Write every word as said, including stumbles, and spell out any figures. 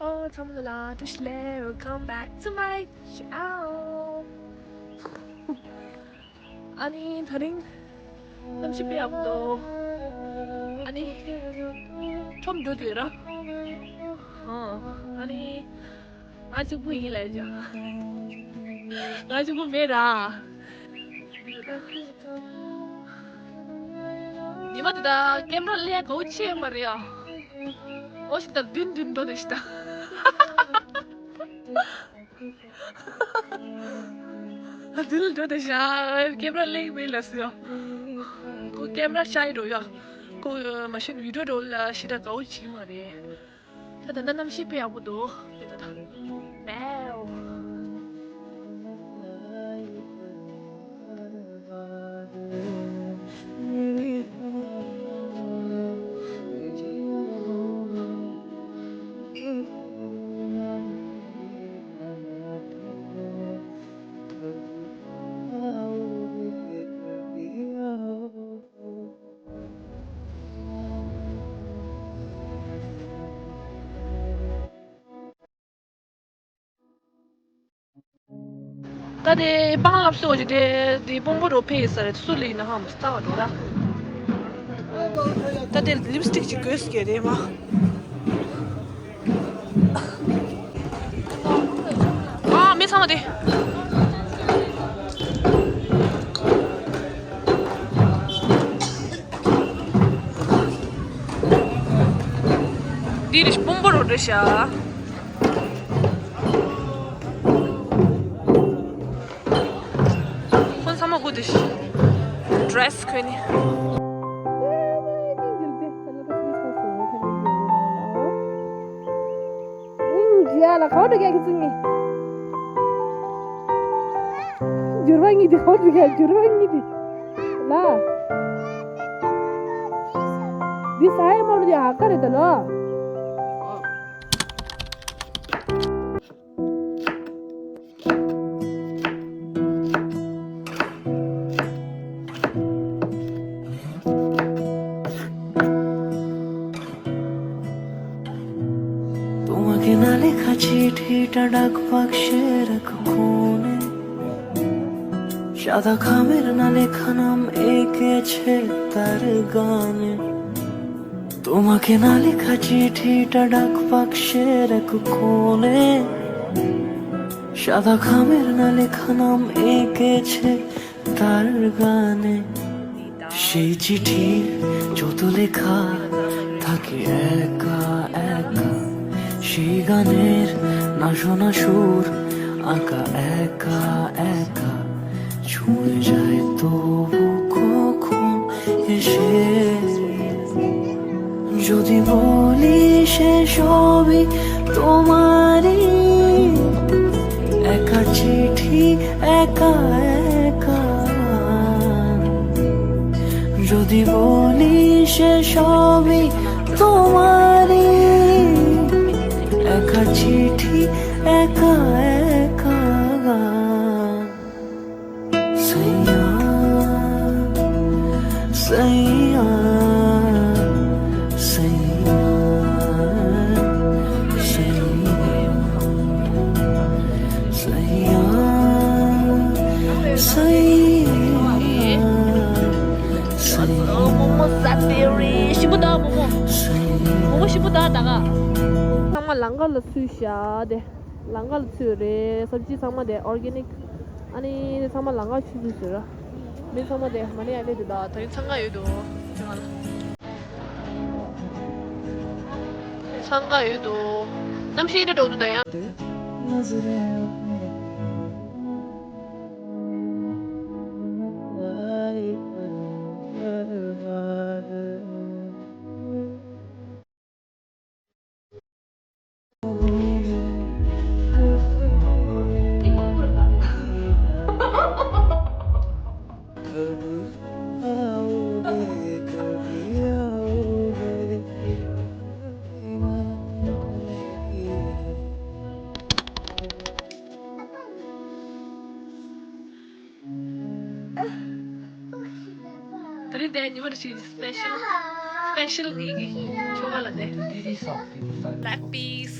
ཨོ་ཚང་མ་ལ་བཀྲ་ཤིས་བདེ་ལེགས། Welcome back to my channel. ཨ་ནི་དེ་རིང་གནམ་གཤིས་དཔེ་ཡག་པོ་འདུག་ཨ་ནི་ཁྲོམ་འགྲོ་དུས་ར། ཨ་ནི་ང་གཅིག་པུ་ཡིན་ལབ་ཀྱང་། ང་གཅིག་པུ་མེད་ར། ཉི་མ་དེ་དག་ཀེམ་ར་ལས་གའུ་ཆེ་མ་རེད་ཨ། ཨོ་ཞིག་དང་བདུན་བདུན་འགྲོ་དེ་ཞིག་དང་། བདུན་འགྲོ་དེ་ཞིག་ཀེམ་ར་ལས་མེད་ལ་སུ་ཡ། ཁོ་ཀེམ་ར་ཤ་ཡི་འགྲོ་ཡ། ཁོ་མ་ཤེས་བི་ཌིའོ་འགྲོ་ལ་ཞིག་དང་གའུ་ཆེ་མ་རེད། ད་ད་ད་གནམ་གཤིས་དཔེ་ཡག་པོ་འདུག་ད་ད་ད། ད་དེ་སྤང་ལབ་སོ་ཅི་དེ་དེ་སྤོན་པོ་རུ་ཕེ་ཡི་ས་རེད། སུ་ལི་ན་ཧམ་ས་བ་འགྲོ་ར། ད་དེ་ལིབ་སི་ཊིག་ཅིག་གོས་སྐྱེ་རེད་མ། ཨ་མི་ཚང་མ་དེ། འདི་རེད་སྤོན་པོ་རུ་རེད་ཤག་ཁོང་ཚང་མ་སྒུག་དེ་ཤི། ཌི་རེ་སི་གོན་ནས། ཨིང་ཇི་ཡ་ལ་ག་བ་འགྲོ་རྒྱག་གི་ཚིག་ནི། འགྱུར་བ་གཉིས་དེ་ག་བ་འགྲོ་རྒྱག་འགྱུར་བ་གཉིས་དེ། ལ། འདི་ས་ཡ་མ་ལུ་དེ་ཨ་ཀ་རེད་ད་ལོ། তোমাকে না লেখা চিঠিটা ডাক বাক্সে রাখো কোণে। সাদা খামের না লেখা নাম এঁকেছে তার গানে। তোমাকে না লেখা চিঠিটা ডাক বাক্সের এক কোণে, সাদা খামের না লেখা নাম এঁকেছে তার গানে। সেই চিঠির যত লেখা থাকে একা একা, সেই গানের না শোনা সুর আঁকা একা একা। ছুঁয়ে যায় তবু কখন এসে। যদি বলি সে সবই তোমারই, একা চিঠি একা একা। যদি বলি সে সবই তোমারই, একা চিঠি একা একা। सैया, सैया, सैया, सैया, सैया, सैया। मोमो सातेरी, शिबुदा मोमो। मोमो शिबुदा दागा। ཚང་མ་ལང་ཀ་ལ་ཚུད་ཤག་དེ། ལང་ཀ་ལ་ཚུད་རེད། སབ་ཇི་ཚང་མ་དེ་ཨོར་གེ་ནིག་ཨ་ནི་ཚང་མ་ལང་ཀ་ཆུ་ཚོད་ཟེར་ར། མི་ཚང་མ་དེ་མ་ནི་ཨ་ལེ་དེ་ད་ད་རིང་འཚང་ཁ་ཡོད་དོ། འཚང་ཁ་ཡོད་དོ། གནམ་གཤིས་འདྲ་འགྲོ་འདུག་ད་ཡང་། ད་རིང་དེ་ཉི་མ་རེ་ཞིག་སི་པེ་ཤལ། སི་པེ་ཤལ་ངེད་ཀྱི་ཁྱོ་ག་ལ་དེ། Black peas.